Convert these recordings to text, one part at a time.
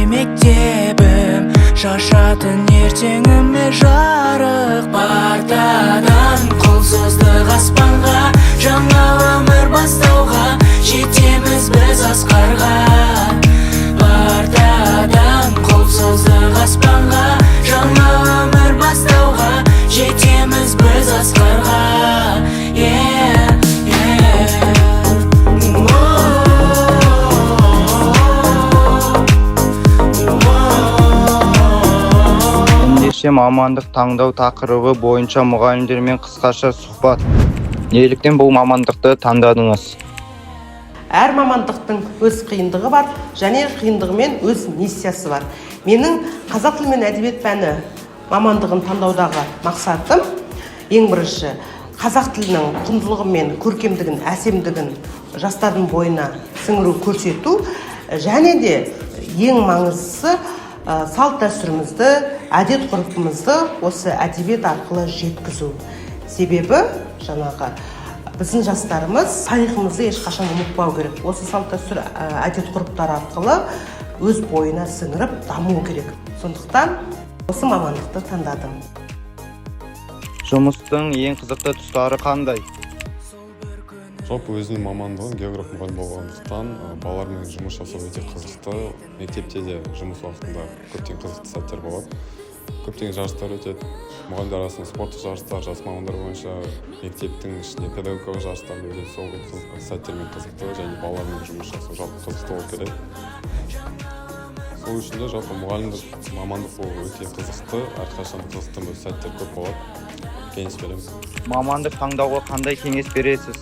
Мектебім шашатын ертеңіме жарық. Партадан қол создық аспанға, жаңа өмір бастауға жетеміз біз асқарға. Партадан қол создық аспанға, жаңа өмір бастауға жетеміз біз асқарға. Yeah. Oh. Ендеше, мамандық таңдау тақырыбы бойынша мұғалімдермен қысқаша сұхбат. Неліктен бұл мамандықты таңдадыңыз? Әр мамандықтың өз қиындығы бар және қиындығымен өз миссиясы бар. Менің қазақ тілі мен әдебиет пәні мамандығын таңдаудағы мақсатым, ең бірінші, қазақ тілінің құндылығы мен көркемдігін, әсемдігін жастардың бойына сіңіру, көрсету және де ең маңыздысы, салт дәстүрімізді, әдет ғұрпымызды осы әдебиет арқылы жеткізу. Себебі жаңағы біздің жастарымыз тарихымызды ешқашан ұмытпау керек. Осы салт дәстүр, әдет ғұрыптар арқылы өз бойына сіңіріп даму керек. Сондықтан осы мамандықты таңдадым. Жұмыстың ең қызықты тұстары қандай? Жалпы, өзімнің мамандығым географ мұғалім болғандықтан, балалармен жұмыс жасау өте қызықты. Мектепте де жұмыс уақытында көптеген қызықты сәттер болады, көптеген жарыстар өтеді мұғалімдер арасында, спорттық жарыстар, жас мамандар бойынша, мектептің ішінде педагогикалық жарыстар да өтеді. Сол қызық сәттермен қызықты және балалармен жұмыс жасау жалпы қызықты болып келеді. Сол үшін де жалпы мұғалімдік мамандық болу өте қызықты, әрқашан қызықты бір сәттер көп болады. Кеңес беремін. Мамандық таңдауға қандай кеңес бересіз?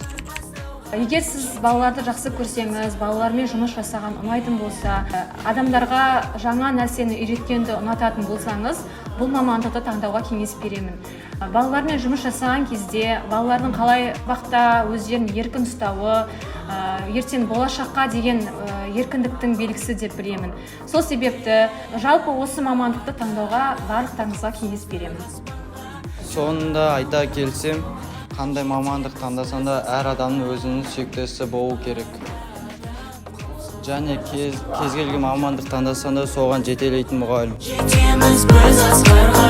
Егер сіз балаларды жақсы көрсеңіз, балалармен жұмыс жасаған ұнайтын болса, адамдарға жаңа нәрсені үйреткенді ұнататын болсаңыз, бұл мамандықты таңдауға кеңес беремін. Балалармен жұмыс жасаған кезде балалардың қалай бақта өздерін еркін ұстауы, ертең болашаққа деген еркіндіктің белгісі деп білемін. Сол себепті жалпы осы мамандықты таңдауға барлықтарыңызға кеңес беремін. Соңында айта келсем, қандай мамандық таңдасаң да, әр адамның өзінің сүйікті ісі болу керек және кез келген мамандық таңдасаң да, соған жетелейтін мұғалім. Жетеміз біз асқарға.